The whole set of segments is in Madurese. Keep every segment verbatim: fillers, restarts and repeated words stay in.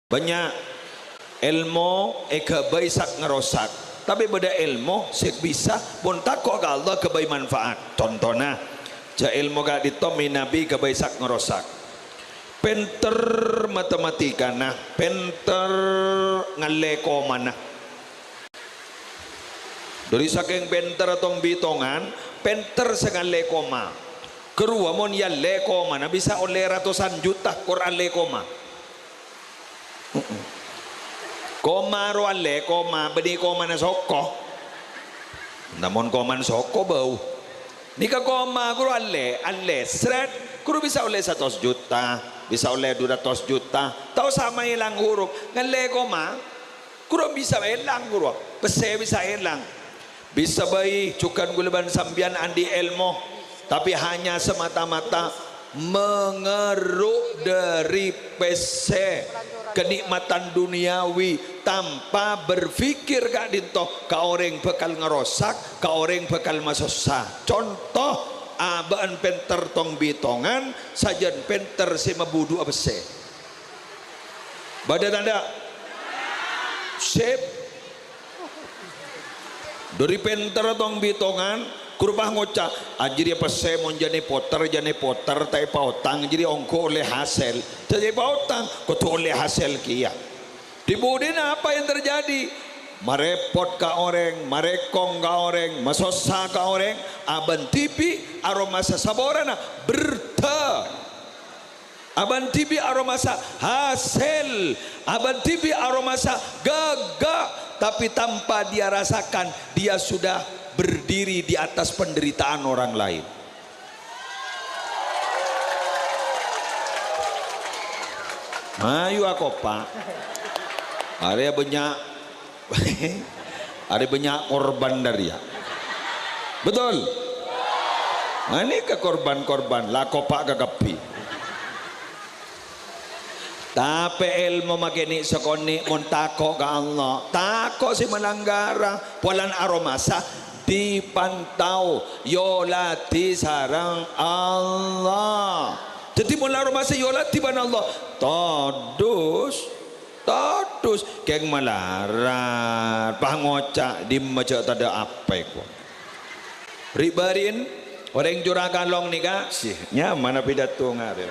Bânnya' èlmo èghâbây sè ngarosak, tapè bâdâ èlmo sè bisa mon tako' ka Allah ghâbây manfaat. Contona, jhâ' èlmo ka'dinto mènabi ghâbây sè ngarosak. Pènter matematikana, pènter ngallè komana. Dhâri sakèng pènterra tong-bitongan, pènter sè ngallè koma. Ghâruwa mon èallè komana bisa ollè ratosan juta, kor allè koma. Heeh. Koma rowa allè, koma, bânnè komana soko. Namong komana soko bâu. Nèka koma ghuru allè, allè srèt, ghuru bisa ollè satos juta, bisa ollè du ratos juta. Ta' osa maèlang huruf, ngallè koma, ghuru bisa èlang ghuru. Pèssè bisa èlang. Bisa bhâi jhughân ghulâ bân sampèyan andi' èlmo, tapè hanya semata-mata mengeruk dhâri pèssè, kenikmatan duniawi, tanpa berpikir ka'dinto ka orèng bhâkal ngarosak, ka orèng bhâkal masossa. Conto, abâ'na pènter tong-bitongan, sajân pènter sè mabudhu'a pèssè. Bâdâ tadâ'? Sip. Dhâri pènterra tong-bitongan, ghuru pas ngoca', "Ah, jârèya pèssè mon jhâ' èpotèr, jhâ' èpotèr, ta' èpaotang, jârèya ongghu ollè hasèl." Jhâ' èpaotang, kodhu ollè hasèl kèya. Di budina apa yang terjadi? Marèpot ka orèng, marèkong ka orèng, masossa ka orèng, abâ' dhibi' aromasa saporana bhertha. Abâ' dhibi' aromasa hasèl, abâ' dhibi' aromasa ghâgghâ', tapi tanpa dia rasakan, dia sudah berdiri di atas penderitaan orang lain. Ayo akopa'. Arèya bânnya', arèya bânnya' korban dhâriyâ. Betul? Nah, nèka korban-korban, la akopa' kakabbhi. Tapè èlmo makè nè' sakonè' mon tako' ka Allah, tako' sè malanggara, polana aromasa dipantau, èolatè sareng Allah. Dhâddhi, mon la aromasa èolatè bân Allah, todus, todus, kèng malarat, pas ngoca', "Dimma jhâ' tadâ' apa èko." Ri'-bâri'en orèng Cora' Kalong nèka, sih, nyamana pidato ngarè.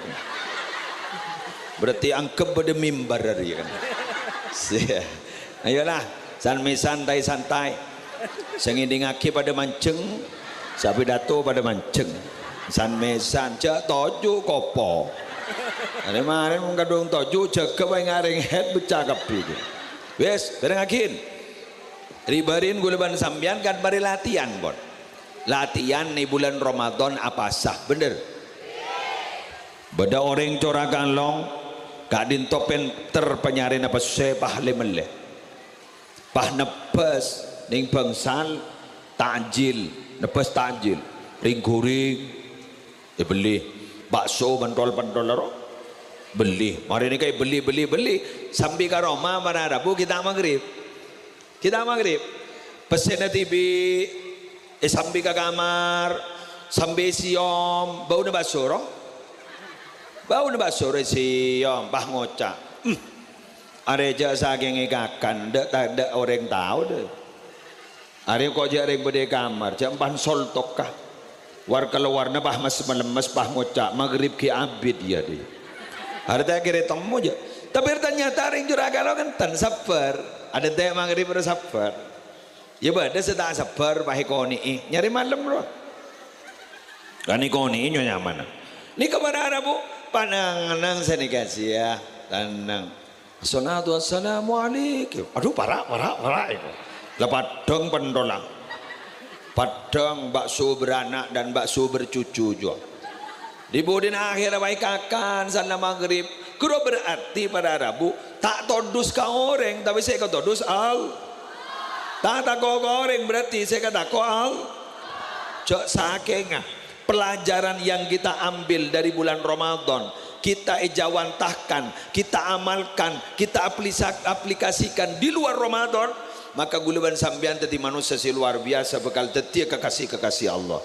Berarti anggep bâdâ mimbar arèya kan. Sih. Ayolah, san-mèsan, santai-santai. Sè ngèdingngaghi padâ manjheng, sè apidato padâ manjheng. San-mèsan, jhâ' toju' kopo. Arè marèn mon kadhung toju', jâgâ bhâi ngarèng haid beccè' kabbhi. Wes, bhârengngaghin. Ri'-bâri'en ghulâ bân sampèyan kan marè latihan, pon. Latihan è bulân Ramadan apasa, bhender? Bâdâ orèng Cora' Kalong, ka'dinto pènter panyarèna pèssè, pas lè-mellè. Pas nebbhâs nèng bângsal, takjil, nebbhâs takjil, rèng-ghurèng, èbellè. Bakso pentol-pentol ro, bellè. Marè nèka èbellè, bellè, bellè. Sampè' ka roma, mara rabu, ghi' ta' maghrib. Ghi' ta' maghrib. Pèssèna dhibi' èsampè' ka kamar, sampè' èsèyom, bâuna bakso ro. Bâuna bakso ro èsèyom, pas ngoca', "Hmm, arè jhâ' sakèng èkakan, dâ', ta-, dâ' orèng tao, dâ'." Arè ko' jhâ' rèng bâdâ è kamar, jhâ' empan sol tokka. War-kalowarna pas mes-, malemmes, pas ngoca', "Maghrib ghi' abit, yâ, dhi." Arè ta' kèra temmo, jhâ'. Tapè ternyata rèng Cora' Kalong enten, sabbhâr. Adântè' maghrib ro sabbhâr. Yâ bâdâ sè ta' sabbhâr, pas èkonè'è. Nyarè malem, ro. Kan èkonè'è nyo nyamana. Nèka para rabu, panang-nang sanèka sèya, tanang. Assalatu wassalamu alaik. Aduh, para', para', para', èko. La paddhâng pentola. Paddhâng bakso beranak dan bakso bercucu jua. Di budina akhèr bhâi kakan, sanna maghrib. Ghuru berarti para rabu ta' todus ka orèng, tapè sè èkatodus Al-, ta' tako' ka orèng, berarti sè èkatako' Al-, jhâ' sakènga. Pelajaran yang kita ambil dari bulan Ramadan, kita ejawantahkan, kita amalkan, kita aplisa-, aplikasikan di luar Ramadan, maka ghulâ bân sampèyan dhâddhi manossa sè luar biasa, bhâkal dhâddhiyâ kekasih-kekasih Allah.